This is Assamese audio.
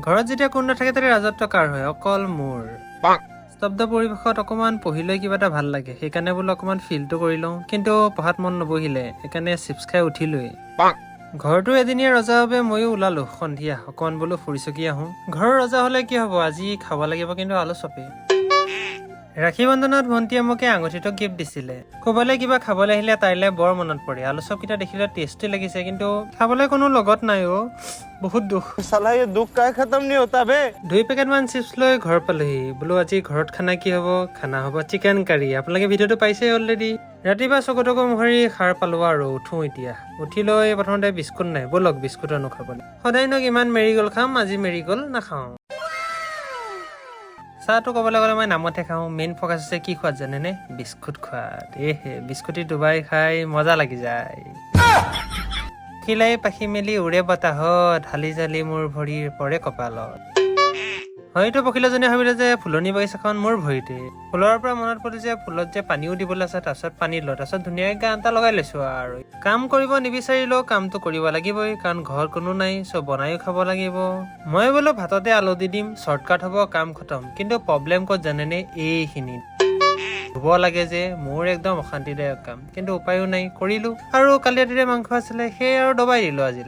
ঘৰত যেতিয়া কোনো নাথাকে, তেতিয়া ৰাজত্ব কাৰ হয়? অকল মোৰ। স্তব্ধ পৰিৱেশত অকণমান পঢ়ি লৈ কিবা এটা ভাল লাগে। সেইকাৰণে বোলো অকণমান ফিলটো কৰি লওঁ। কিন্তু পঢ়াত মন নবহিলে, সেইকাৰণে চিপছ খাই উঠিলোৱেই। ঘৰটো এদিনীয়া ৰজা বাবে ময়ো ওলালো সন্ধিয়া, অকণমান বোলো ফুৰি চকি আহোঁ। ঘৰৰ ৰজা হলে কি হ'ব, আজি খাব লাগিব কিন্তু আলু চপেই। ৰাখী বন্ধনত ভণ্টিয়ে মোকে আঙুঠিটো গিফ্ট দিছিলে। ক'বালৈ কিবা খাবলৈ আহিলে তাইলৈ বৰ মনত পৰে। আলু চপকেইটা দেখিলে টেষ্টি লাগিছে, কিন্তু খাবলৈ কোনো লগত নাই অ', বহুত দুখ। साला, ये दुख काहे खत्म नहीं होता बे? দুই পেকেটমান চিপছ লৈ ঘৰ পালোহি। বোলো আজি ঘৰত খানা কি হ'ব? খানা হ'ব চিকেন কাৰী। আপোনালোকে ভিডিঅ'টো পাইছেই অলৰেডি। ৰাতিপুৱা চকু তকু মোহাৰি সাৰ পালো আৰু উঠো এতিয়া। উঠি লৈ প্ৰথমতে বিস্কুট নাই, ব'লক বিস্কুট আনো খাবলৈ। সদায়নো কিমান মেৰিগ'ল্ড খাম, আজি মেৰিগ'ল্ড নাখাওঁ। চাহটো ক'বলৈ গ'লে মই নামতহে খাওঁ। মেইন ফ'কাছ হৈছে কি খোৱাত জানেনে? বিস্কুট খোৱাত। এহে, বিস্কুটি ডুবাই খাই মজা লাগি যায়। খিলাই পাখি মেলি উৰে বতাহত, হালি জালি মোৰ ভৰিৰ পৰে কপালত। হয়তো পখিলাজনীয়ে ভাবিলে যে ফুলনি বাগিচাখন মোৰ ভৰিতে। ফুলৰ পৰা মনত পৰিল যে ফুলত যে পানীও দিবলৈ আছে। তাৰপিছত পানী দিলো, তাৰপিছত ধুনীয়াকৈ গান এটা লগাই লৈছো। আৰু কাম কৰিব নিবিচাৰিলেও কামটো কৰিব লাগিবই, কাৰণ ঘৰত কোনো নাই, চব বনায়ো খাব লাগিব। মই বোলো ভাততে আলু দি দিম, শ্বৰ্টকাট হ'ব, কাম খতম। কিন্তু প্ৰব্লেম ক'ত জানেনে? এইখিনি ধুব লাগে যে, মোৰ একদম অশান্তিদায়ক কাম। কিন্তু উপায়ো নাই, কৰিলো। আৰু কালি ৰাতিৰে মাংস আছিলে, সেই আৰু দবাই দিলো আজিলৈ।